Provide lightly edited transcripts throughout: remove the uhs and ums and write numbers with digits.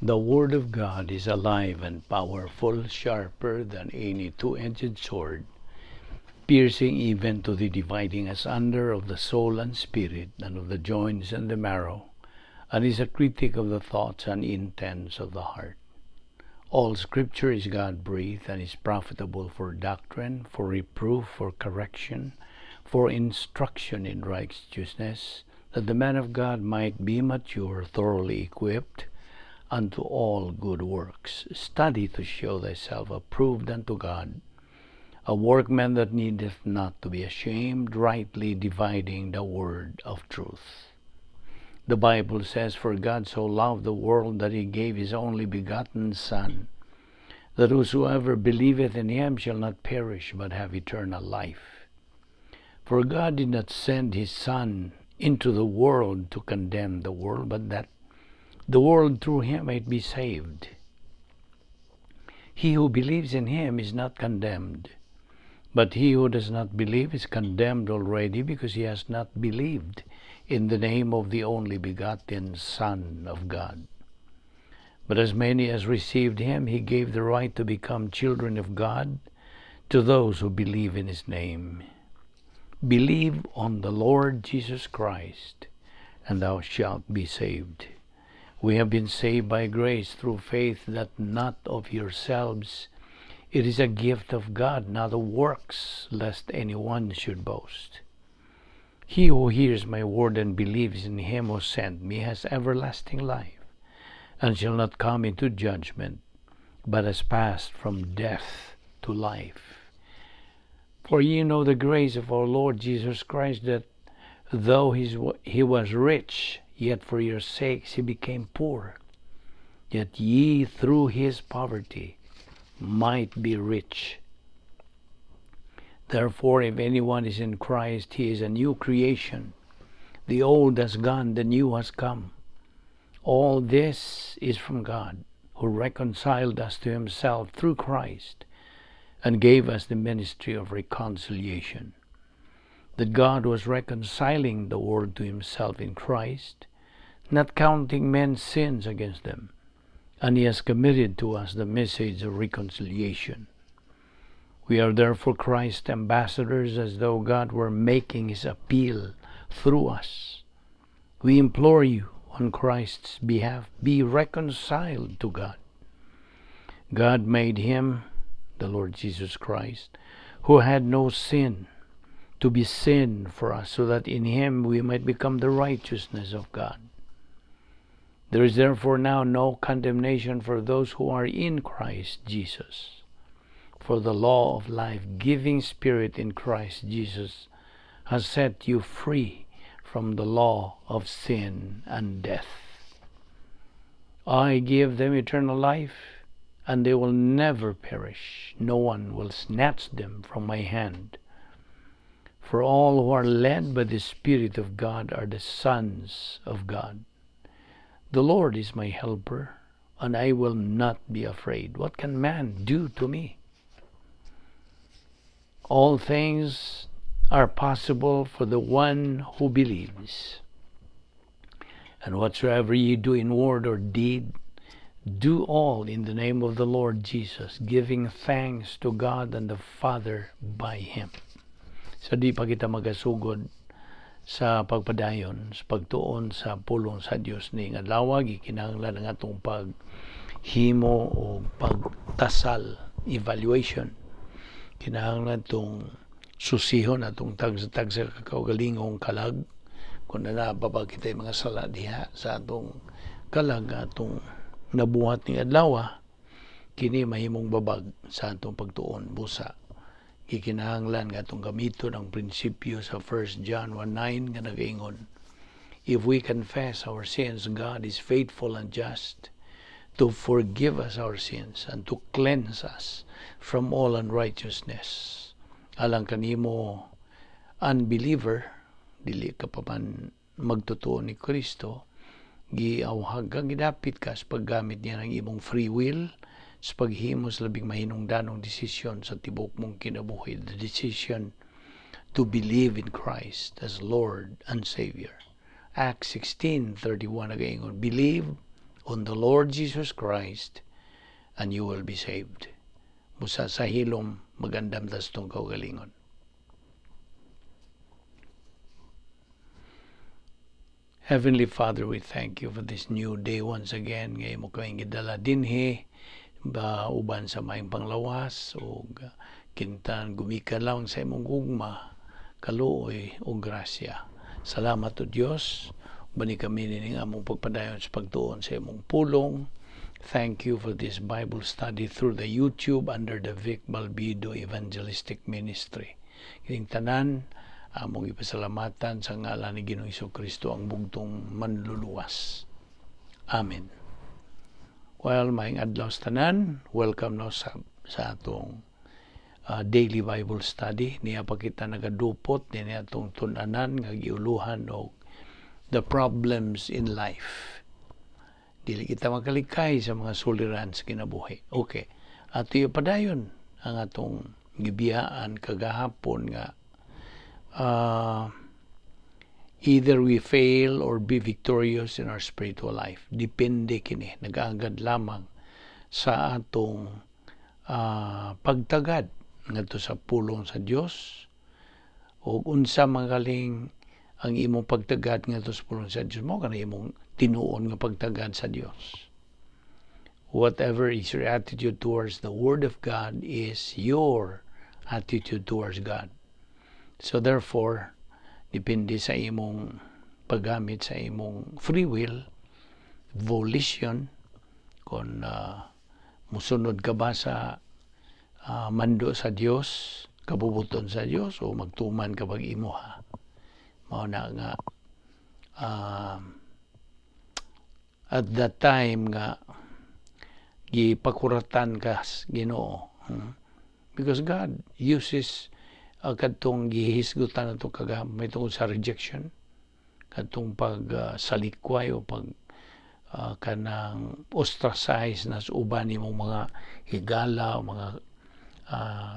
The Word of God is alive and powerful, sharper than any two-edged sword, piercing even to the dividing asunder of the soul and spirit, and of the joints and the marrow, and is a critic of the thoughts and intents of the heart. All Scripture is God-breathed and is profitable for doctrine, for reproof, for correction, for instruction in righteousness, that the man of God might be mature, thoroughly equipped unto all good works. Study to show thyself approved unto God, a workman that needeth not to be ashamed, rightly dividing the word of truth. The Bible says, "For God so loved the world that he gave his only begotten Son, that whosoever believeth in him shall not perish, but have eternal life." For God did not send his Son into the world to condemn the world, but that the world through him might be saved. He who believes in him is not condemned, but he who does not believe is condemned already, because he has not believed in the name of the only begotten Son of God. But as many as received him, he gave the right to become children of God, to those who believe in his name. Believe on the Lord Jesus Christ, and thou shalt be saved. We have been saved by grace through faith, that not of yourselves. It is a gift of God, not of works, lest anyone should boast. He who hears my word and believes in him who sent me has everlasting life, and shall not come into judgment, but has passed from death to life. For ye know the grace of our Lord Jesus Christ, that though he was rich, yet for your sakes he became poor, that ye through his poverty might be rich. Therefore, if anyone is in Christ, he is a new creation. The old has gone, the new has come. All this is from God, who reconciled us to himself through Christ and gave us the ministry of reconciliation. That God was reconciling the world to himself in Christ, not counting men's sins against them, and he has committed to us the message of reconciliation. We are therefore Christ's ambassadors, as though God were making his appeal through us. We implore you on Christ's behalf, be reconciled to God. God made him, the Lord Jesus Christ, who had no sin, to be sin for us, so that in him we might become the righteousness of God. There is therefore now no condemnation for those who are in Christ Jesus. For the law of life-giving Spirit in Christ Jesus has set you free from the law of sin and death. I give them eternal life, and they will never perish. No one will snatch them from my hand. For all who are led by the Spirit of God are the sons of God. The Lord is my helper, and I will not be afraid. What can man do to me? All things are possible for the one who believes. And whatsoever ye do in word or deed, do all in the name of the Lord Jesus, giving thanks to God and the Father by Him. Sa di pa kita magasugod sa pagpadayon sa pagtuon sa pulong sa Dios ning adlaw, gikinahanglan ang atong paghimo o pagtasal, evaluation. Kinahanglan tong susihon atong tagsa-tagsa ka kaugalingong kalag kung naa pa ba kita mga sala diha sa atong kalag atong nabuhat ning adlaw. Kini mahimong babag sa atong pagtuon. Busa gikinahanglan nga atong gamiton ang prinsipyo sa 1 John 1:9 nga nagaingon, "If we confess our sins, God is faithful and just to forgive us our sins and to cleanse us from all unrighteousness." Alang kanimo unbeliever, dili ka pa man magtotoo ni Kristo, giawhag ka, gidapit ka sa paggamit niya ng imong free will sa paghimo sa labing mahinungdanong desisyon sa tibok mong kinabuhi, the decision to believe in Christ as Lord and Savior. Acts 16:31 nagaingon, "Believe on the Lord Jesus Christ and you will be saved. Busa sa hilom magandam ta sa atong kaugalingon. Heavenly Father, we thank you for this new day once again. Nga imo kaming gidala dinhi ba uban sa maayong panglawas ug kintan gumikan lang sa imong gugma, kaluoy ug grasya. Salamat o Dios. Ubani kami nining among pagpadayon sa pagtuon sa imong pulong. Thank you for this Bible study through the YouTube under the Vic Balbido Evangelistic Ministry. Kining tanan among ipasalamatan sa ngalan ni Ginoong Kristo, ang bugtong manluluwas. Amen. Well, maayong adlaw sa tanan. Welcome no sa atong daily Bible study. Niya pa kita nagadupot niini atong tun-anan nga giuluhan og the problems in life. Dili kita makalikay sa mga suliran sa kinabuhi. Okay. Ato padayon ang atong gibiyaan kagahapon nga either we fail or be victorious in our spiritual life. Depende kini, nag-aagad lamang sa atong pagtagad ngadto sa pulong sa Dios o unsa magaling ang imong pagtagad ngadto sa pulong sa Dios mo kana imong tinuon nga pagtagad sa Dios. Whatever is your attitude towards the Word of God is your attitude towards God. So therefore, depende sa imong paggamit sa imong free will, volition, kung musunod ka ba sa mando sa Dios, kabubuton sa Dios, o magtuman ka pag imuha. Mao na nga at that time nga gipakuratan ka Ginoo. Because God uses kadtong gihisgutan nato kagamay tungod sa rejection, kadtong pag salikway o pag kanang ostracize na sa uban nimong mga higala o mga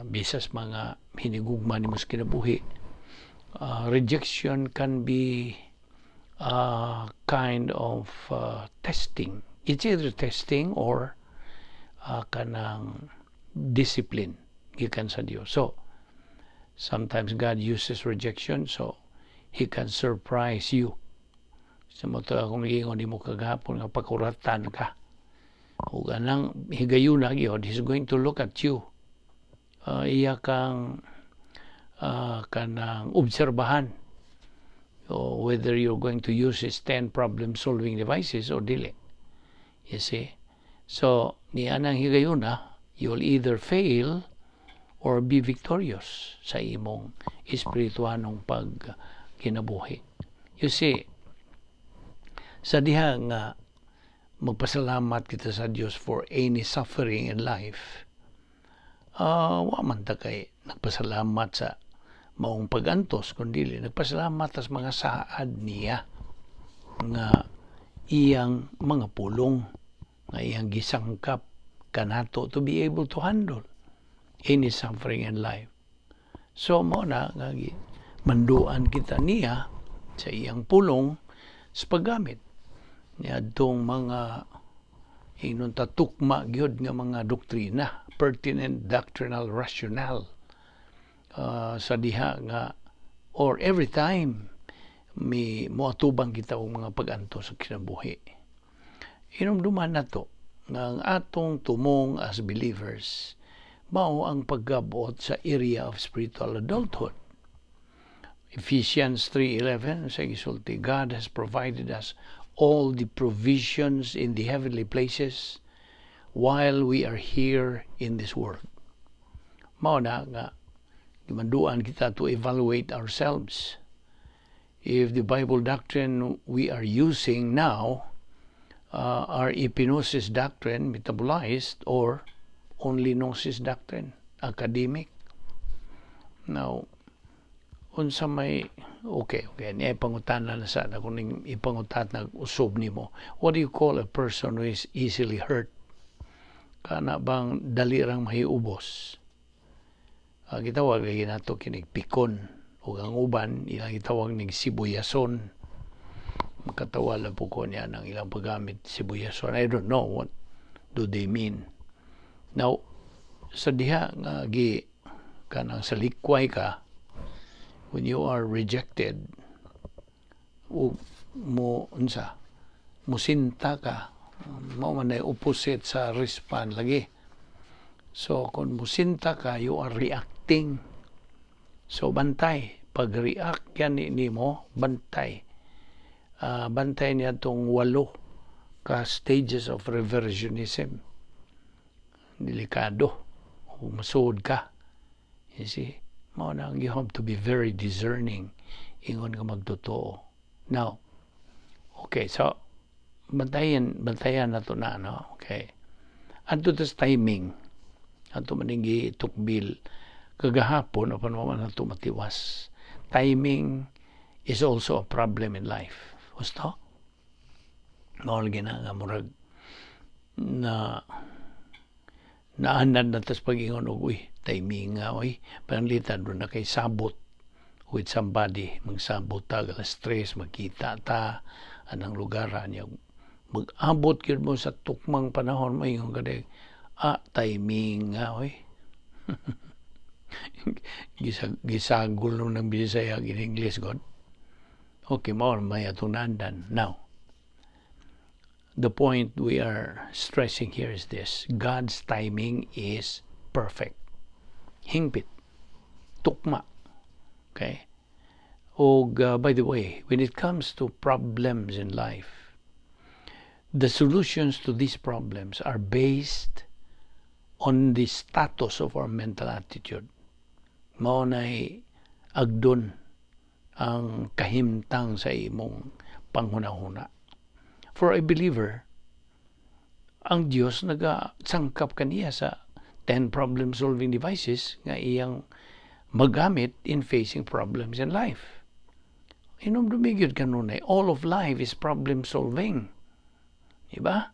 bisas mga hinigugma nimo sa kinabuhi. Rejection can be a kind of testing. It's either testing or kanang discipline gikan sa Dios. So, sometimes God uses rejection so He can surprise you. Sa mao to akong giingon nimo kagahapon nga pakuratan ka. Ug anang higayuna gyud, He's going to look at you. Iya kang kanang obserbahan o whether you're going to use his 10 problem-solving devices or dili. You see? So, ni anang higayuna, you'll either fail or be victorious sa imong espirituanong pag kinabuhi. You see, sa diha nga magpasalamat kita sa Dios for any suffering in life, wa man ta kay nagpasalamat sa maong pagantos, kundi nagpasalamat sa mga saad niya nga iyang mga pulong nga iyang gisangkap kanato to be able to handle any suffering in life. So mao na nga manduan kita niya sa iyang pulong sa paggamit niadtong mga ingnon ta tukma gyud nga mga doktrina, pertinent doctrinal rationale, sa diha nga or every time may moatubang kita og mga pag-antos sa kinabuhi. Hinumduman nato nga ang atong tumong as believers mao ang paggabot sa area of spiritual adulthood. Ephesians 3:11 sa gisulti, "God has provided us all the provisions in the heavenly places while we are here in this world." Mao na nga gimanduan kita to evaluate ourselves. If the Bible doctrine we are using now are epignosis doctrine metabolized or only gnosis doctrine, academic. Now, unsa may okay niya pangutana na sa kung ning ipangutat na usob nimo, what do you call a person who is easily hurt, kana bang dali rang mahiubos? Gitawag lagi nato kinig pikon ug ang uban ilang gitawag ning sibuyason. Makatawa lang po ko niya ng ilang paggamit sibuyas. So I don't know what do they mean. Now, sa diha nga gi kanang salikway ka, when you are rejected, ug mo unsa, musinta ka, mao man ay opposite sa respond lagi. So kung musinta ka, you are reacting. So bantay, pag react yan ni nimo, bantay. Bantay niya tong walo ka stages of reversionism. Delikado. Kung masuod ka. You see? Mao na you have to be very discerning ingon ka magtotoo. Now, okay, so bantayan na to na, no? Okay. Adto tas timing. Ato man ning gitukbil kagahapon apan wa man nato matiwas. Timing is also a problem in life. Gusto? Mao lagi na nga murag na naanad na tas pag-ingon og, "Uy, timing nga oy." Pananglitan duna kay sabot with somebody, magsabot ta alas 3, magkita ta anang lugar niya, mag-abot gyud mo sa tukmang panahon, maingon ka, "Ah, timing nga oy." Gisagol no ng Bisaya in English god. Okay, mao may atong naandan. Now, the point we are stressing here is this: God's timing is perfect. Hingpit. Tukma. Okay? Og by the way, when it comes to problems in life, the solutions to these problems are based on the status of our mental attitude. Mao nay agdon ang kahimtang sa imong panghunahuna. For a believer, ang Dios nagasangkap kaniya sa 10 problem-solving devices nga iyang magamit in facing problems in life. Hinumdumi gyud kanunay, all of life is problem solving. Diba?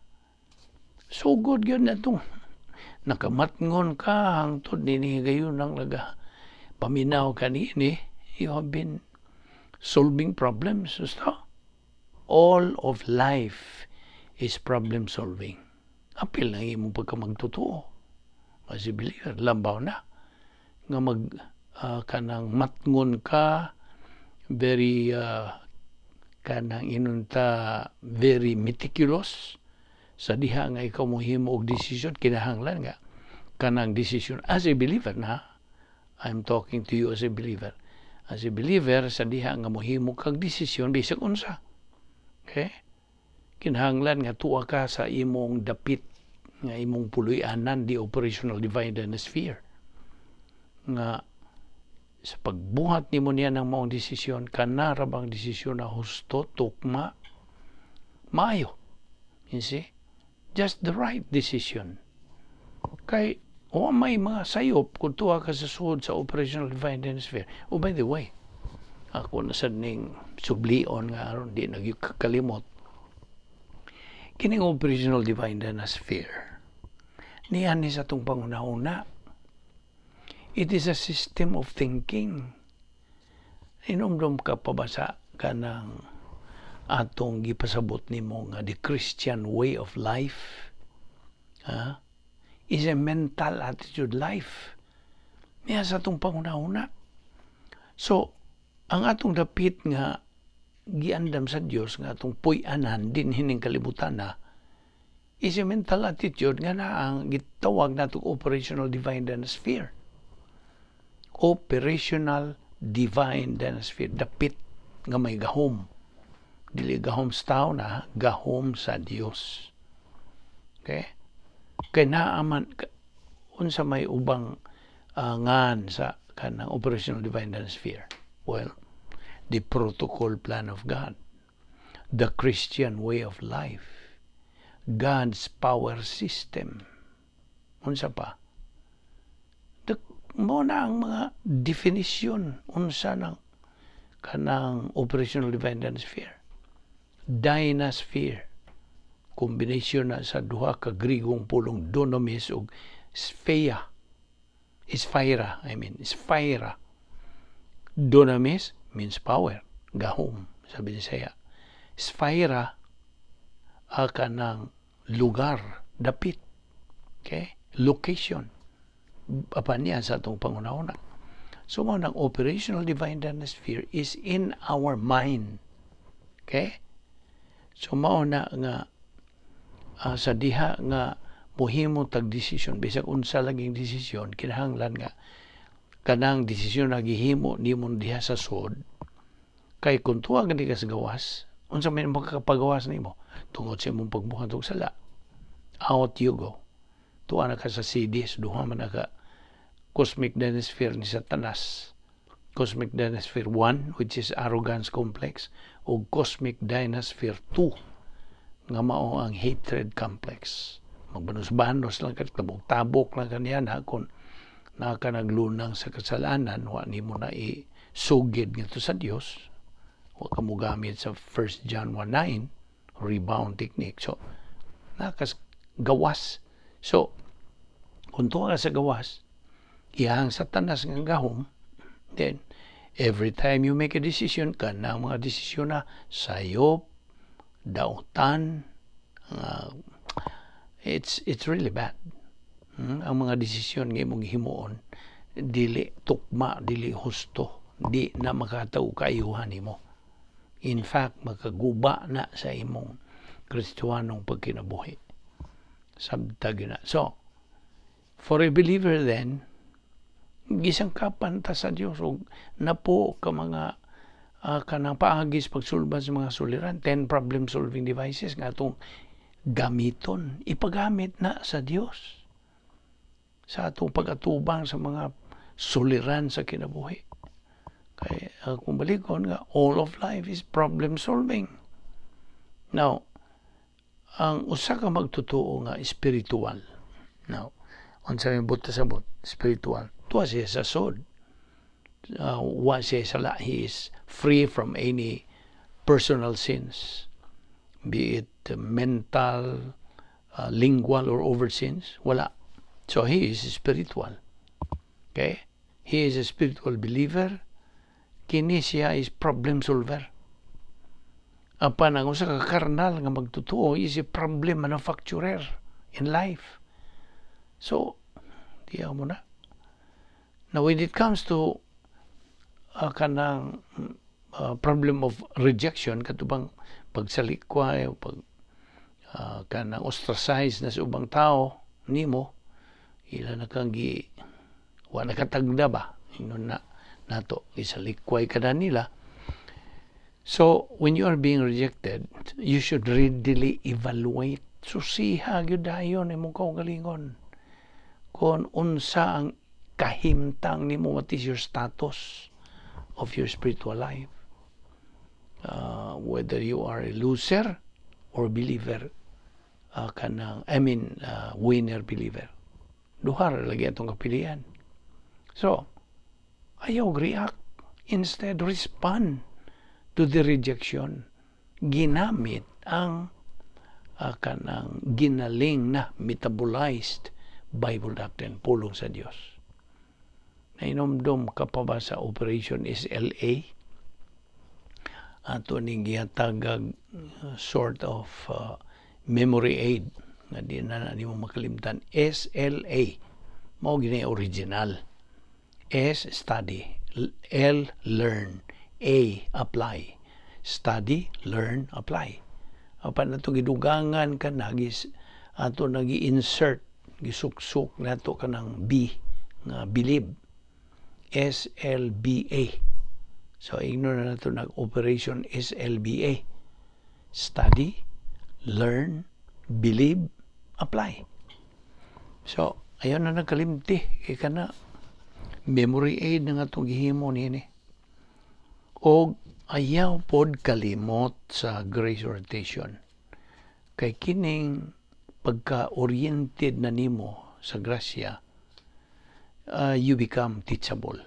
Sugod gyud na itong nakamatngon ka hangtod nini gayon ang naga paminaw kanini, you have been solving problems. Gusto? All of life is problem solving. Apil na imong pagkamagtotoo. As a believer, lambaw na. Nga mag kanang matngon ka, very kanang inunta, very meticulous sa diha nga ikaw mohimo og desisyon. Kinahanglan nga kanang desisyon as a believer na, I'm talking to you as a believer, as a believer, sa diha nga mohimo kag desisyon bisag unsa, okay, kinahanglan nga tuwa ka sa imong dapit nga imong puloy-anan, the operational divine sphere, nga sa pagbuhat nimo niya ng maong desisyon, kana ra bang desisyon na husto, tukma, maayo? You see, just the right decision, kay o may mga sayop kung tuwa ka sa suod sa operational divine sphere. Oh, by the way, ako na sad ning sublion nga aron di nagkalimot. Kining operational divine sphere niyan ni sa atong panghunahuna. It is a system of thinking. Hinumdum ka pa ba sa kanang atong gipasabot nimo nga the Christian way of life, ha, is a mental attitude life niya sa atong panghunahuna? So ang atong dapit nga giandam sa Dios nga atong puy-anan din hining kalibutan na is a mental attitude nga na ang gitawag nato operational divine sphere. Operational divine sphere, dapit nga may gahom, dili gahom sa tao na, gahom sa Dios. Okay, kay naaman unsa may ubang ngan sa kanang operational divine sphere? Well, the protocol plan of God, the Christian way of life, God's power system. Unsa pa? Mo na ang mga definition unsa ng kanang operational divine sphere. Dynasphere. Combination na sa duha ka Grigong pulong, dunamis ug sphere. Sphaira, I mean, sphaira. Dunamis means power, gahom, sabi ni saya. Sphaira, kanang lugar, dapit. Okay? Location. Apan niya sa atong panghunahuna. So mao nang operational divine dynasphere is in our mind. Okay? So mao na nga sa diha nga mohimo tag desisyon, bisag unsa laging desisyon, kinahanglan nga kanang desisyon na gihimo nimo diha sa sod, kay kung tuwa gani ka sa gawas, unsa may makakapagawas nimo tungod sa imong pagbuhat og sala, out you go. Tuwa na ka sa CDs, duha man na ka cosmic dynasphere ni Satanas: Cosmic Dynasphere 1, which is arrogance complex, o Cosmic Dynasphere 2 nga mao ang hatred complex. Magbanos-banos lang ka, tabok-tabok lang kaniya na kung naka naglunang sa kasalanan, wa nimo na isugid ngadto sa Dios, wa ka mogamit sa 1 John 1:9 rebound technique. So nakas gawas. So kung tuwa ka sa gawas, iyang Satanas nga gahom, then every time you make a decision, kanang mga desisyon na sayop, dautan, it's really bad. Ang mga desisyon nga imong himuon dili tukma, dili husto, di na makataw kaayuhan nimo. In fact, makaguba na sa imong Kristiyanong pagkinabuhi. Sabta gyud na. So, for a believer then, gisangkapan ta sa Dios og napo ka mga kanang paagi sa pagsulbad sa mga suliran, 10 problem solving devices nga atong gamiton, ipagamit na sa Dios sa atong pag-atubang sa mga suliran sa kinabuhi. Kay kung balikon nga all of life is problem solving. Now, ang usa ka magtotoo nga spiritual. Now, unsa may buot sa bot spiritual? Tuwa siya sa sod. Wa siya sala. He is free from any personal sins, be it mental, lingual, or overt sins. Wala. So he is spiritual. Okay? He is a spiritual believer. Kini siya is problem solver. Apan ang usa ka karnal nga magtotoo is a problem manufacturer in life. So, diya mo na. Now, when it comes to kanang problem of rejection, katubang pagsalikway o pag kanang ostracize na sa ubang tao nimo, ila na kang gi wa nakatagda ba, ingon na nato, isalikway ka na nila. So when you are being rejected, you should readily evaluate. Susiha gyud dayon imong kaugalingon kung unsa ang kahimtang nimo, what is your status of your spiritual life, whether you are a loser or believer, kanang, I mean, winner believer. Duha ra lagi atong kapilian. So ayaw react, instead respond to the rejection ginamit ang kanang ginaling na metabolized Bible doctrine, pulong sa Dios. Nainomdom ka pa ba sa Operation SLA? Ato ning gihatagag sort of memory aid nga di na na mo makalimtan. SLA mao gini original: S, study; L, learn; A, apply. Study, learn, apply. Apan ato gidugangan ka nagis ato nagi-insert, gisuksok nato kanang B nga believe, SLBA. So ignore na nato nag Operation SLBA: study, learn, believe, apply. So ayaw na nagkalimti kay kana memory aid na nga itong gihimo niini. Og ayaw pod kalimot sa grace orientation, kay kining pagka-oriented na nimo sa grasya, you become teachable,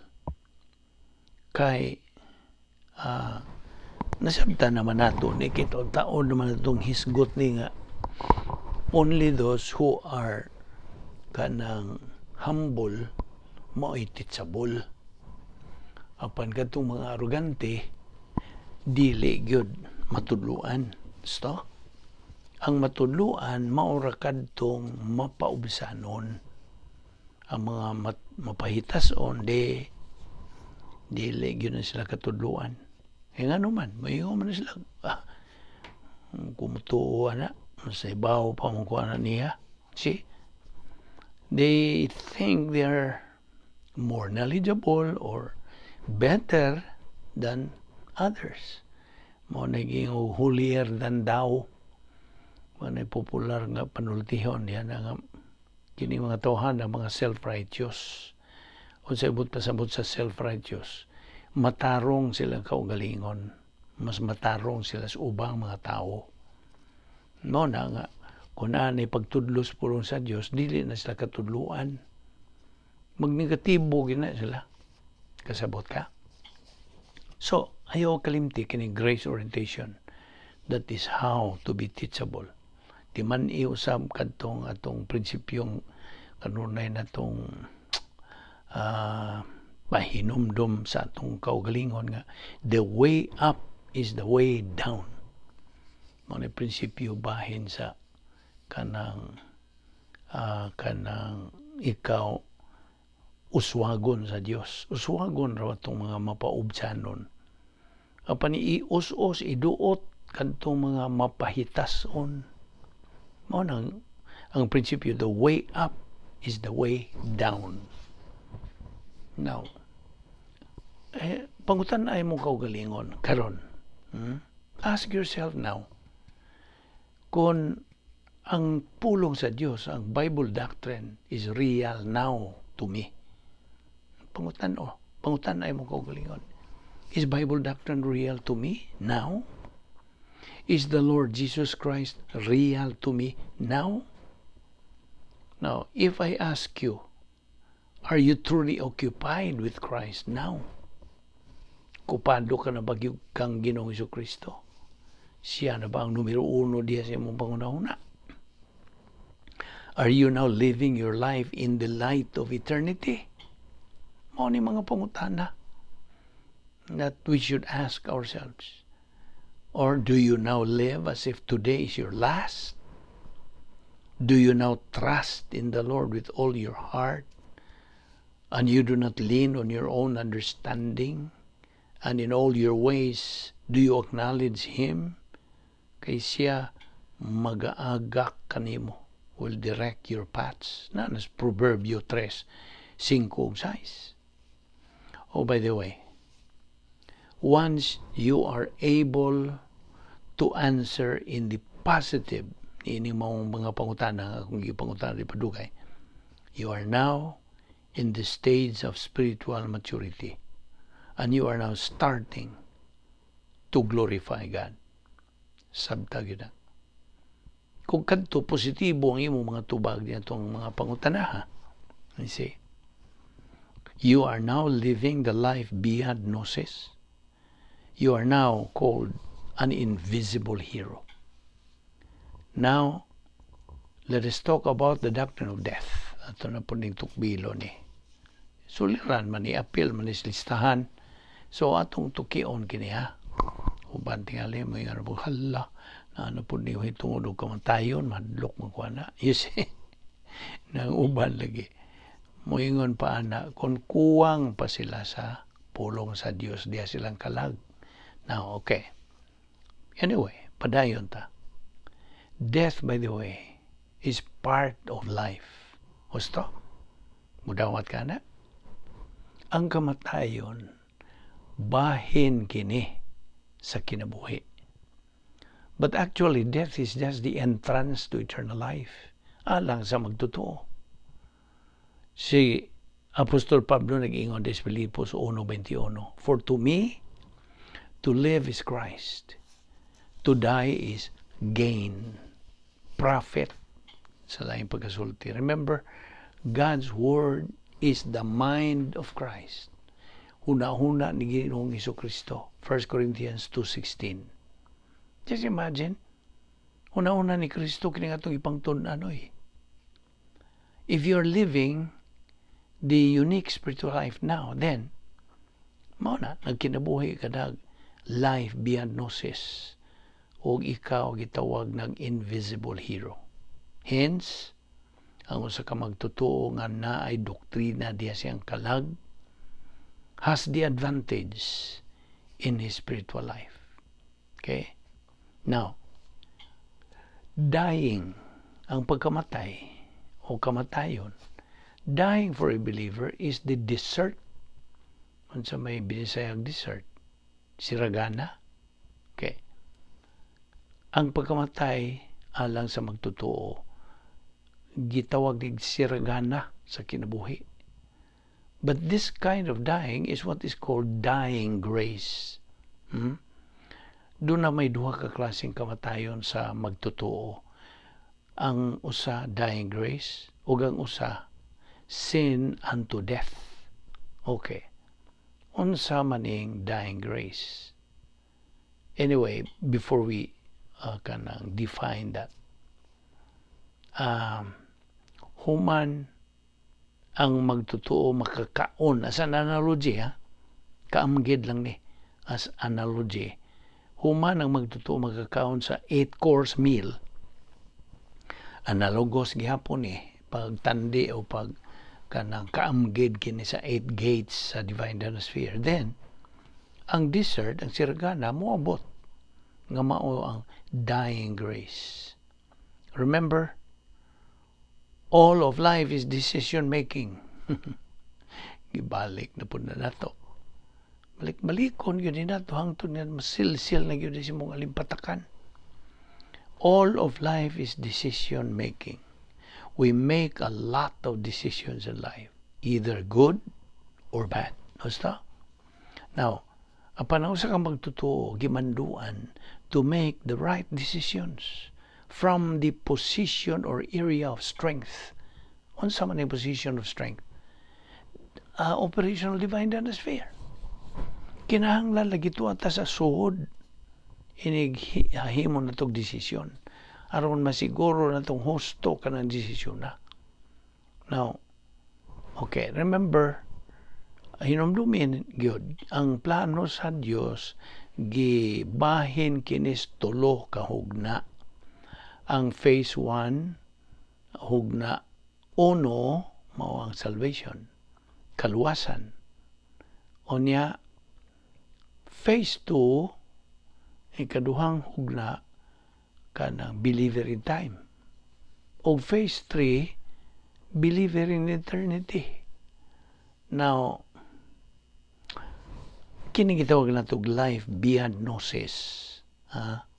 kay nasabtan naman nato ni kita, taon naman natong hisgot ni nga only those who are kanang humble mao'y teachable, apan kadtong mga arugante dili gyud. Matudluan. Sto? Ang matudluan mao ra kadtong mapaubsanon. Ang mga mapahitason, di dili gyud na sila katudluan. Kaya nga naman, moingon man na sila, "Ah, kumutuo na, sa ibaw pa mo kuha na niya." See? They think they're more knowledgeable or better than others. Mao naging holier than thou. Mao na popular nga panultihon yan nga kini mga tawhan ang mga self-righteous. Unsa ibot pasabot sa self-righteous? Matarong sila kaugalingon. Mas matarong sila sa ubang mga tao. No na nga kung naa pagtudlo sa pulong sa Dios, dili na sila katudluan. Magnegatibo gina sila. Kasabot ka? So, ayaw kalimti kini grace orientation. That is how to be teachable. Di man iusab kadtong atong prinsipyong kanunay na tong pahinumdom sa atong kaugalingon nga the way up is the way down. Mao ni prinsipyo bahin sa kanang ikaw uswagon sa Dios. Uswagon raw atong mga mapaubsanon. Apan ius-us, iduot kadtong mga mapahitason. Mao nang ang prinsipyo, the way up is the way down. Now, pangutan ay mo kaugalingon karon. Ask yourself now, kung ang pulong sa Dios, ang Bible doctrine is real now to me. Pangutan oh, pangutan ay mo kaugalingon. Is Bible doctrine real to me now? Is the Lord Jesus Christ real to me now? Now, if I ask you, are you truly occupied with Christ now? Okupado ka na ba gyud kang Ginoong Kristo? Siya na ba ang numero uno diya sa imong panghunahuna? Are you now living your life in the light of eternity? Mao ni mga pangutana that we should ask ourselves. Or do you now live as if today is your last? Do you now trust in the Lord with all your heart? And you do not lean on your own understanding? And in all your ways, do you acknowledge Him? Kay siya magaagak kanimo, will direct your paths. Na nas Proverbio 3, 5 ug 6. Oh, by the way, once you are able to answer in the positive ini maong mga pangutana nga akong gipangutana di padugay, you are now in the stage of spiritual maturity and you are now starting to glorify God. Sabta gyud na. Kung kadto positibo ang imong mga tubag atong mga pangutana, ha? You see? You are now living the life beyond gnosis. You are now called an invisible hero. Now, let us talk about the doctrine of death. Ato na po ning tukbilo ni. Suliran man ni, apil man ni sa listahan. So atong tukion kini, ha. Uban tingali mo yung ano po, hala, na ano po niyo tungod og kamatayon, madlok man ko na. You see? Nang uban lagi. Moingon pa ana, kung kuwang pa sila sa pulong sa Dios, diya silang kalag. Now, okay. Anyway, padayon ta. Death, by the way, is part of life. Husto? Mudawat ka na? Ang kamatayon, bahin kini sa kinabuhi. But actually, death is just the entrance to eternal life. Alang sa magtotoo. Si Apostol Pablo nag-ingon sa Filipos 1:21, "For to me, to live is Christ. To die is gain." Profit sa laing pagkasulti. Remember, God's Word is the mind of Christ. Huna-huna ni Ginoong Kristo. 1 Corinthians 2:16. Just imagine, huna-huna ni Kristo kini atong ipangtun-an oy. If you're living the unique spiritual life now, then, mao na, nagkinabuhi ka nag life beyond gnosis. Ug ikaw gitawag nag invisible hero. Hence, ang usa ka magtotoo nga naay doktrina diha siyang kalag has the advantage in his spiritual life. Okay? Now, dying, ang pagkamatay o kamatayon, dying for a believer is the dessert. Unsa may binisayang dessert? Siragana. Okay. Ang pagkamatay alang sa magtotoo gitawag nig siragana sa kinabuhi. But this kind of dying is what is called dying grace. Doon na may duha ka klaseng kamatayon sa magtotoo. Ang usa, dying grace, ug ang usa, sin unto death. Okay. Unsa maning dying grace? Anyway, before we kanang define that, human ang magtotoo makakaon, as an analogy ha, kaamgid lang ni as analogy, human ang magtotoo makakaon sa eight course meal, analogos gihapon ni pagtandi o pag kanang kaamgid kini sa eight gates sa divine sphere, then ang dessert, ang siragana, moabot nga mao ang dying grace. Remember, all of life is decision making. Gibalik na pud na nato. Balik-balikon gyud ni nato hangtod nga masilsil na gyud sa imong alimpatakan. All of life is decision making. We make a lot of decisions in life, either good or bad. Basta? Now, apan ang usa ka magtotoo gimanduan to make the right decisions from the position or area of strength. Unsa man ang position of strength? Operational divine sphere. Kinahanglan lagi tuwa ta sa suod inig himo na tog desisyon aron masiguro na tong husto kanang desisyon na. Now, okay, remember, hinumdumin gyud ang plano sa Dios, gibahin kinis tulo ka hugna. Ang phase 1, hugna uno, mao ang salvation, kaluwasan. Unya phase 2, ikaduhang hugna, kanang believer in time. O phase 3, believer in eternity. Now, kini gitawag natog life beyond gnosis. Ha?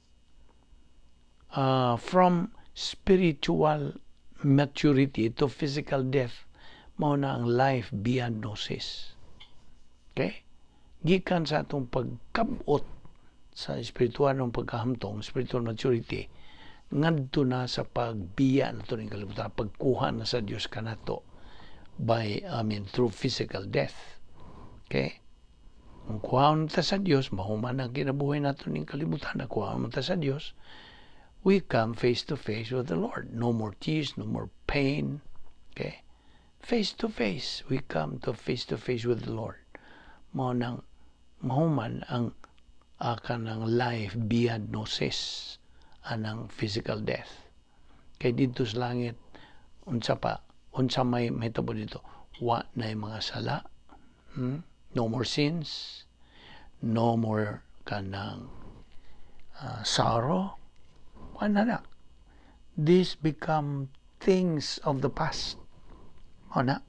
From spiritual maturity to physical death, mao na ang life beyond gnosis. Okay? Gikan sa atong pagkabot sa espiritual ng pagkahamtong, spiritual maturity, ngadto na sa pagbiya nato ning kalibutan, pagkuha na sa Dios kanato by, I mean, through physical death. Okay? Kung kuhaon ta sa Dios, mahuman ang kinabuhi nato ning kalibutan, nakuha ta sa Dios, we come face to face with the Lord. No more tears, no more pain. Okay? Face to face, we come to face with the Lord. Mao nang mahuman ang kanang life beyond gnosis anang physical death. Kay dito sa langit, unsa pa, unsa may mahitabo dito, wa na mga sala, No more sins, no more kanang sorrow, wala na. This become things of the past. Mao na,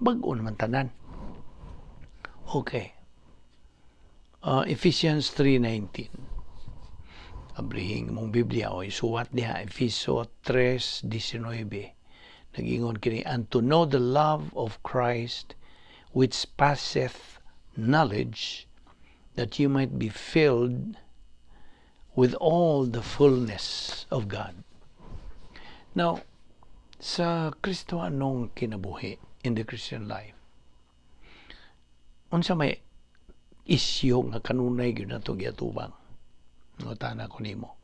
bag-o naman tanan. Okay. Ephesians 3:19. Abrihing mong Biblia o isuwat diha Efeso 3:19. Nagingon kini, "And to know the love of Christ which passeth knowledge, that you might be filled with all the fullness of God." Now, sa Kristohanong kinabuhi, in the Christian life, unsa may isyu nga kanunay gyud nato giatubang? Ngutana ko nimo.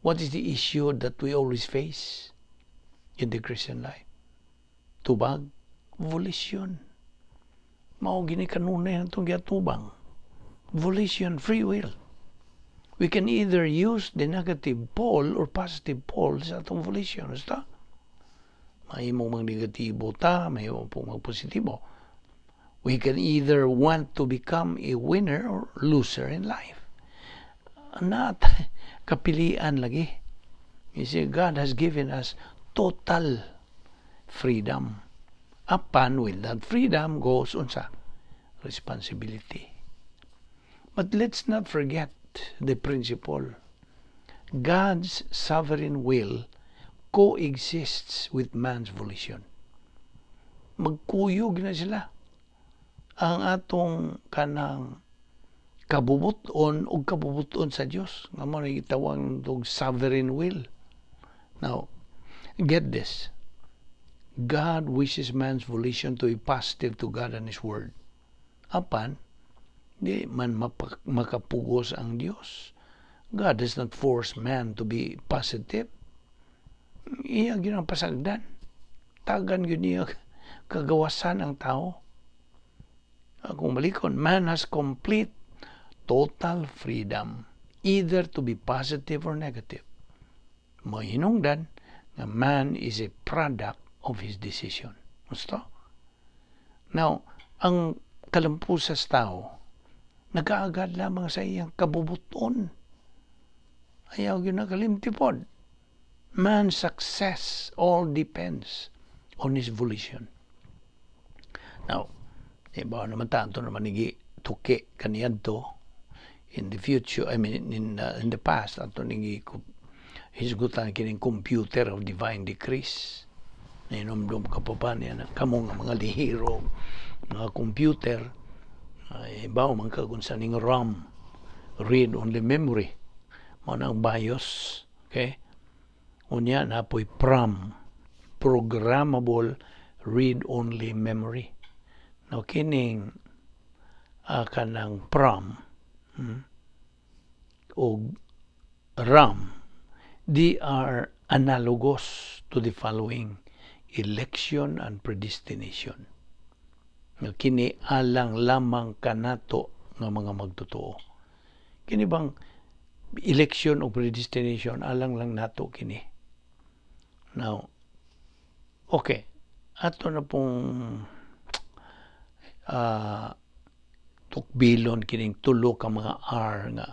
What is the issue that we always face in the Christian life? Tubag, volition. Mao gini kanunay natong giatubang. Volition, free will. We can either use the negative pole or positive pole sa atong volition. Basta mahimong mag negatibo ta, mahimong pong magpositibo. We can either want to become a winner or loser in life. Not kapilian lagi. You see, God has given us total freedom. Apan with that freedom goes unsa? Responsibility. But let's not forget the principle. God's sovereign will coexists with man's volition. Magkuyog na sila. Ang atong kanang kabubuton o kabubuton sa Dios nga mao na gitawag og sovereign will. Now, get this. God wishes man's volition to be positive to God and His Word. Apan, di man makapugos ang Dios. God does not force man to be positive. Iya gyud ang pasagdan. Tagan gyud niya kagawasan ang tao. Kung balikon, man has complete total freedom either to be positive or negative. Mahinungdan nga man is a product of his decision. Gusto? Now, ang kalampusas tao, nagaagad lamang sa iyang kabubuton. Ayaw gyud nakalimti pod. Man's success all depends on his volition. Now, iba naman tanto naman nigi tuki kaniadto in the future, I mean in the past, ato ningi hisgutan kining computer of divine decrees. Nainomdom ka pa ba niya na kamo nga mga lihiro mga computer ay bawo man ka kung sa ning RAM, read only memory, mao nang BIOS, okay? Unya napoy PROM, programmable read only memory. Now, kining kanang PROM og RAM, they are analogous to the following: election and predestination, nga kini alang lamang kanato nga mga magtotoo. Kini bang election o predestination, alang lang nato kini. Now, okay, ato na pong tukbilon kining tulo ka mga R nga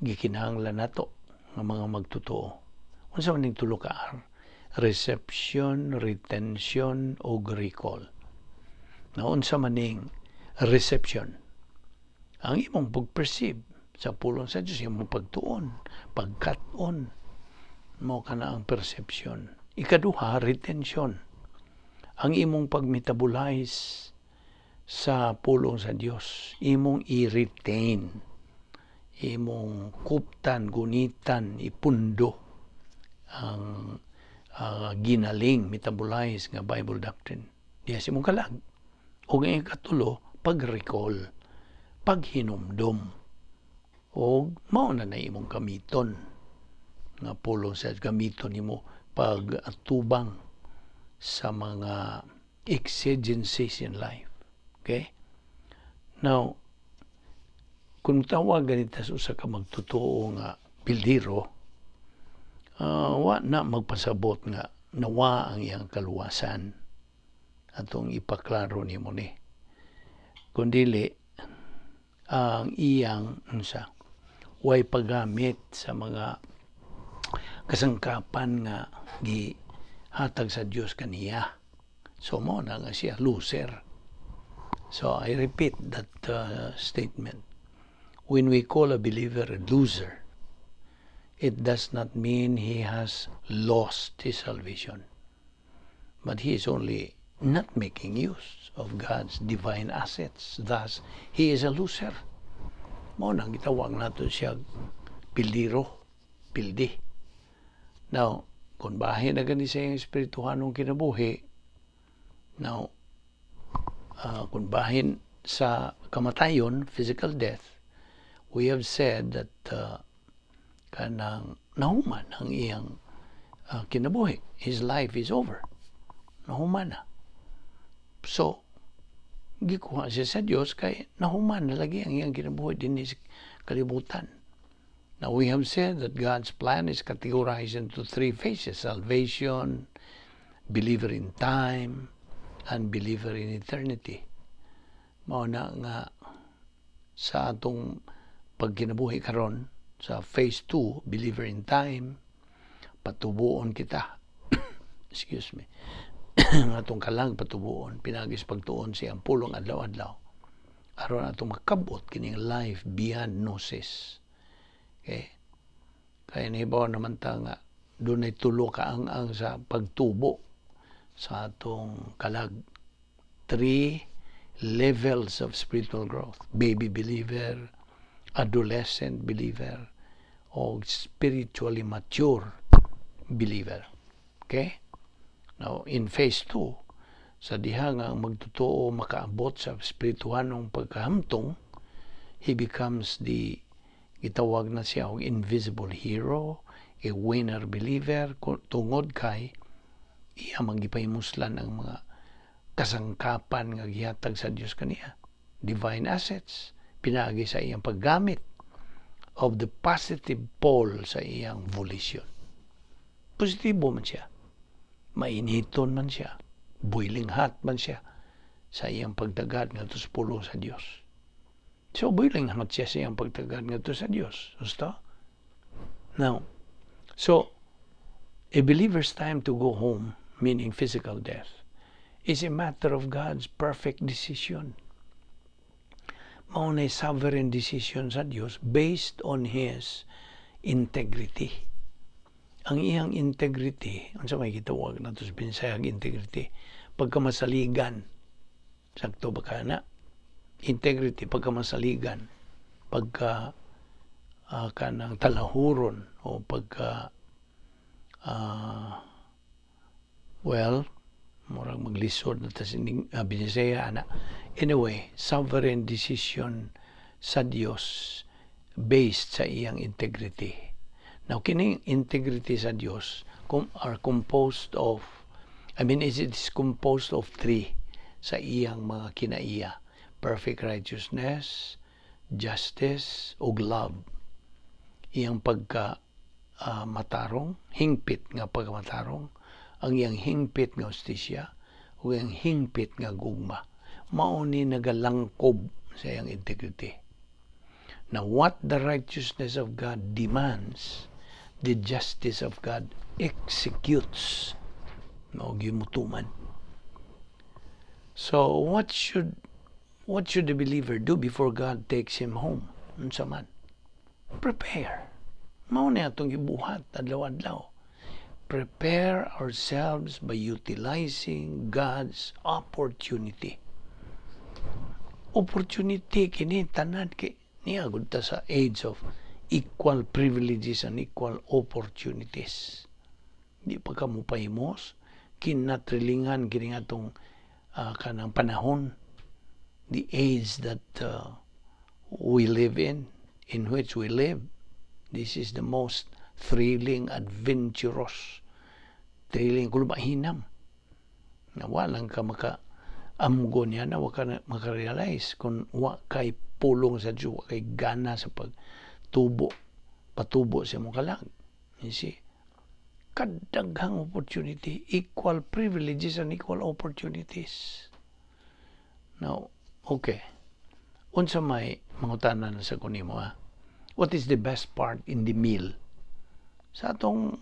gikinahanglan nato nga mga magtotoo. Unsa man ning tulo ka R? Reception, retention, ug recall. Na unsa man ning reception? Ang imong pag-perceive sa pulong sa Dios, imong pagtuon, pagkat-on, mao kana ang perception. Ikaduha, retention. Ang imong pag-metabolize sa pulong sa Dios, imong i-retain, imong kuptan, gunitan, ipundo ang ginaling, metabolize nga Bible doctrine diya sa imong kalag. O ang ikatulo, pag-recall, paghinumdom. O mao na na imong gamiton nga pulong sa gamiton nimo pag atubang sa mga exigencies in life. Okay? Now, kung tawag ganita sa usa ka magtotoo nga bildiro, wa na magpasabot nga nawa ang iyang kaluwasan. Atong ipaklaro nimo ni. Kung dili, ang iyang unsa, way paggamit sa mga kasangkapan nga gihatag sa Dios kaniya. So mao na nga siya loser. So I repeat that statement. When we call a believer a loser, it does not mean he has lost his salvation. But he is only not making use of God's divine assets. Thus, he is a loser. Mao nang gitawag nato siya pildiro, pildi. Now, kung bahin na gani sa iyang espirituhanong kinabuhi, now, kung bahin sa kamatayon, physical death, we have said that kanang nahuman ang iyang kinabuhi. His life is over. Nahuman na. So, gikuha siya sa Dios kay nahuman na lagi ang iyang kinabuhi dinhi sa kalibutan. Now, we have said that God's plan is categorized into three phases: salvation, believer in time, and believer in eternity. Mao na nga sa atong pagkinabuhi karon sa phase 2, believer in time, patubuon kita. Excuse me. Ang atong kalag patubuon pinaagi sa pagtuon sa iyang pulong adlaw-adlaw aron atong makabot kining life beyond gnosis. Okay? Kaya nahibaw naman ta nga dunay tulo ka ang sa pagtubo sa atong kalag. Three levels of spiritual growth: baby believer, adolescent believer, o spiritually mature believer. Okay? Now, in phase 2, sa diha nga ang magtotoo makaabot sa espirituhanong pagkahamtong, he becomes the gitawag na siya og invisible hero, a winner believer, tungod kay iya man gipahimuslan ang mga kasangkapan nga gihatag sa Dios kaniya, divine assets, pinaagi sa iyang paggamit of the positive pole sa iyang volition. Positibo man siya. Mainiton man siya. Boiling hot man siya sa iyang pagtagad ngadto sa pulong sa Dios. So, boiling hot siya sa iyang pagtagad ngadto sa Dios. Gusto? Now, so, a believer's time to go home, meaning physical death, is a matter of God's perfect decision. Mao na sovereign decision sa Dios based on His integrity. Ang iyang integrity, unsa may gitawag nato sa Binsayag integrity? Pagkamasaligan. Sakto ba ka na? Integrity, pagkamasaligan, pagka kanang talahuron o pagka well, murag maglisod na ta sining Binisaya ana. Anyway, sovereign decision sa Dios based sa iyang integrity. Now, kining integrity sa Dios are composed of, I mean, it is composed of three sa iyang mga kinaiya: perfect righteousness, justice, ug love. Iyang pagka matarong, hingpit nga pagkamatarong, ang iyang hingpit nga hustisya, ug iyang hingpit nga gugma. Mao ni nagalangkob sa iyang integrity. Now, what the righteousness of God demands, the justice of God executes. Mao gimutuman. So, what should the believer do before God takes him home? Unsa man? Prepare. Mao na atong gibuhat adlaw-adlaw. Prepare ourselves by utilizing God's opportunity. Opportunity kini tanan kay niagod ta sa age of equal privileges and equal opportunities. Di pa ka mo pahimos, kinatrilingan kini atong kanang panahon, the age that we live in which we live. This is the most thrilling, adventurous, thrilling, kulbahinam. Na walang ka maka amgo niya na wa ka na makarealize kung wa kay pulong sa Diyos, wa kay gana sa pagtubo, patubo sa imong kalag. You see? Kadaghang opportunity, equal privileges and equal opportunities. Now, okay. Unsa may mangutana na sa kunimo ha? What is the best part in the meal? Sa atong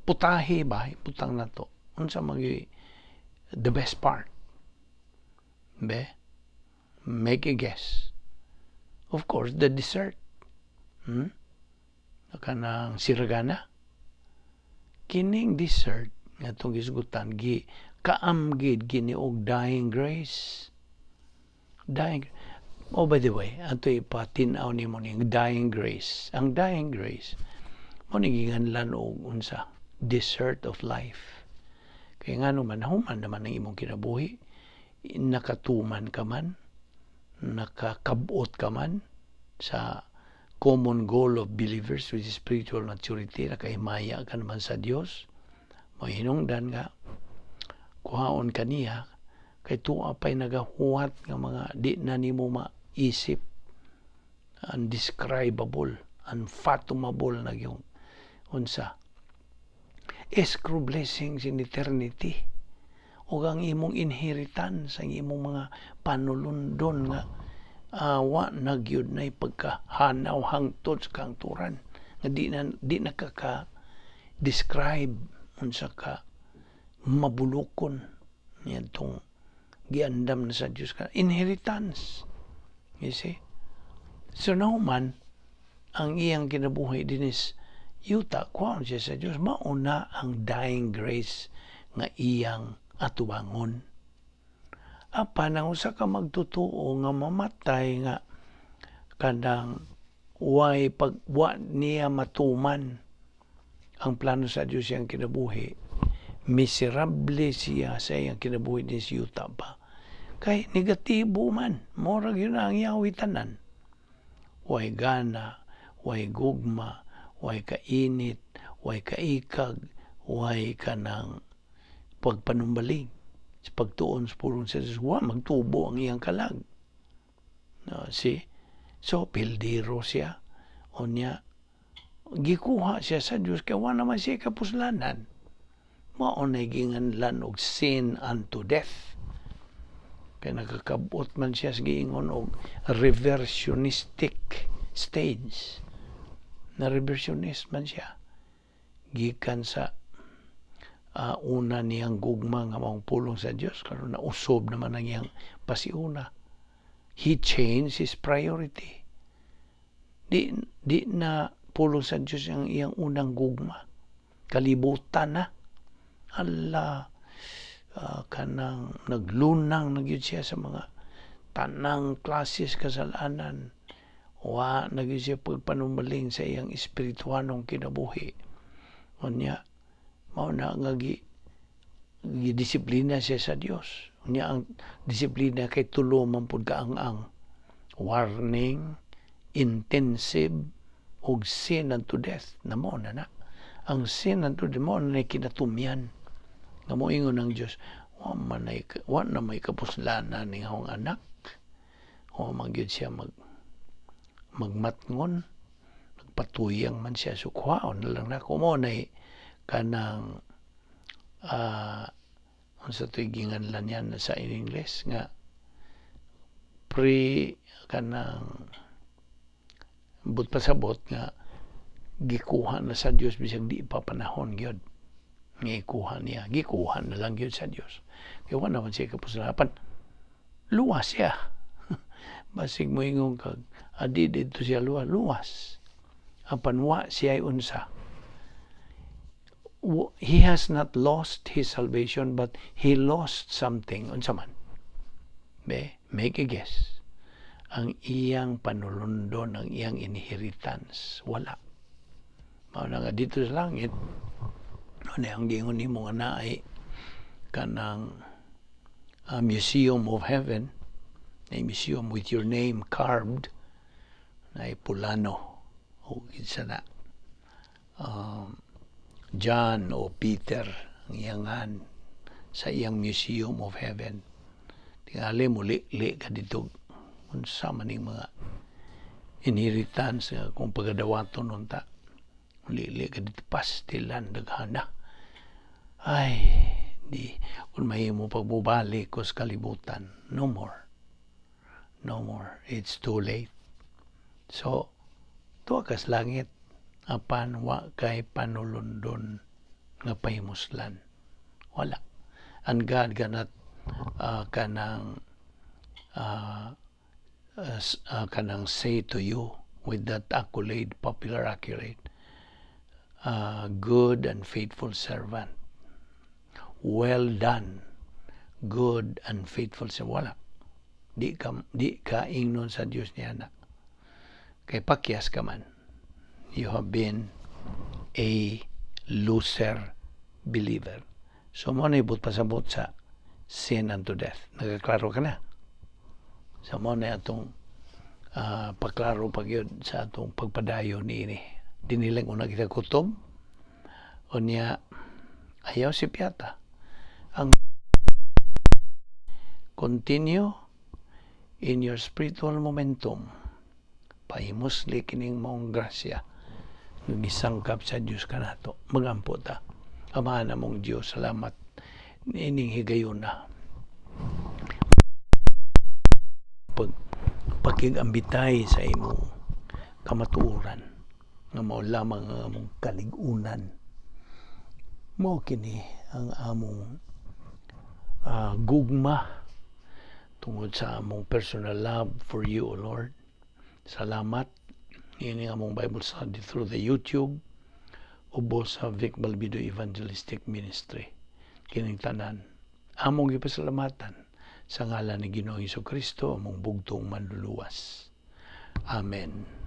putahe ba, butang na to. Unsa may the best part? Be? Make a guess. Of course, the dessert. Kanang siragana. Kining dessert nga atong gisgutan gi kaamgid kini og dying grace. Dying. Oh, by the way, ato ipatin-aw nimo ning dying grace. Ang dying grace mo ni giganlan og unsa? Dessert of life. Kay ngano man, human naman ang imong kinabuhi, nakatuman ka man, nakakabot ka man sa common goal of believers, which is spiritual maturity, nakahimaya ka naman sa Dios, mo hinungdan nga kuhaon kaniya kay tuwa pa'y nagahuwat nga mga di na nimo maisip, undescribable, Unfathomable na yung unsa escrow blessings in eternity ug ang imong inheritance, ang imong mga panulundon nga wa na gyud na pagkahanaw hangtod sa kahangturan nga di na ka describe unsa ka mabulokon niadtong giandam na sa Dios ka inheritance, you see. So now man ang iyang kinabuhi dinis yuta, kuhaon siya sa Dios. Mauna ang dying grace nga iyang atubangon. Apan ang usa ka magtotoo nga mamatay nga kanang way pag wa niya matuman ang plano sa Dios iyang kinabuhi, miserable siya sa iyang kinabuhi din sa yuta pa kay negatibo man. Murag yun ang yawi tanan, way gana, way gugma, way kainit, way kaikag, way kanang pagpanumbalig sa pagtuon sa pulong sa Diyos. Wa magtubo ang iyang kalag, no, see? So pildiro siya. Unya gikuha siya sa Diyos kay wa naman siya kapuslanan. Mao na ginganlan og sin unto death kay nakakabot man siya sa giingon og reversionistic stage na reversionist man siya gikan sa una niyang gugma nga maong pulong sa Dios. Karon nausob naman ang iyang pasiuna. He changed his priority. Di na pulong sa Dios ang iyang unang gugma, kalibutan na. Ala, kanang naglunang na gyud siya sa mga tanang klases kasalanan. Wa na gyud siya pagpanumaling sa iyang espirituanong kinabuhi. Unya mao na nga gi gidisiplina siya sa Dios. Unya ang disiplina kay tulo man pud kaang-ang: warning, intensive ug sin unto death. Na mao na na ang sin unto death, mao na kinatumyan nga moingon ang Dios, wa na may kapuslanan ning akong anak. Wa man gyud siya magmatngon, nagpatuyang man siya, so kuhaon na lang nako. Mo na kanang unsa to'y ginganlan yan sa in English nga pre kanang but pasabot nga gikuha na sa Dios bisag di pa panahon gyud nga ikuha niya, gikuha na lang gyud sa Dios kay wa naman siya kapuslapan. Luwas siya. Basig moingon kag adi didto siya luwas, luwas, apan wa siya unsa, he has not lost his salvation, but he lost something. Unsa man be? Make a guess. Ang iyang panulundon, ang iyang inheritance, wala. Mao na nga dito sa langit, ano ang giingon nimo nga naay kanang Museum of Heaven, a museum with your name carved, na pulano o kinsa na, John o Peter ang iyangan sa iyang Museum of Heaven. Tingali mo li ka dito, unsa man ning mga inheritance nga kung pagadawaton unta. Li ka dito, pastilan daghana. Ay, di kung mahimo pagbubalik ko sa kalibutan. No more. No more. It's too late. So, tuwa kas langit apan wa kay panulundon nga pahimuslan. Wala. And God cannot kanang say to you with that accolade, popular accolade, "Good and faithful servant. Well done, good and faithful servant." Wala. Di ka ingnon sa Dios niya na. Kay pakyas ka man. You have been a loser believer. So mo na ibot pasabot sa sin unto death. Nagaklaro ka na. So mo na atong paklaro pag yun sa atong pagpadayon niini. Dinilang una kita kutob. Unya ayaw si Piata. Ang continue in your spiritual momentum. Pahimusli kining maong grasya nga gisangkap sa Dios kanato. Magampo ta. Amahan namong Dios, salamat niining higayuna. Pag pakigambitay sa imong kamatuoran nga mao lamang ang among kalig-unan. Mao kini ang among gugma tungod sa among personal love for you, O Lord. Salamat ini among Bible study through the YouTube ubos sa Vic Balbido Evangelistic Ministry. Kining tanan among gipasalamatan sa ngalan ni Ginoong Kristo, among bugtong Manluluwas. Amen.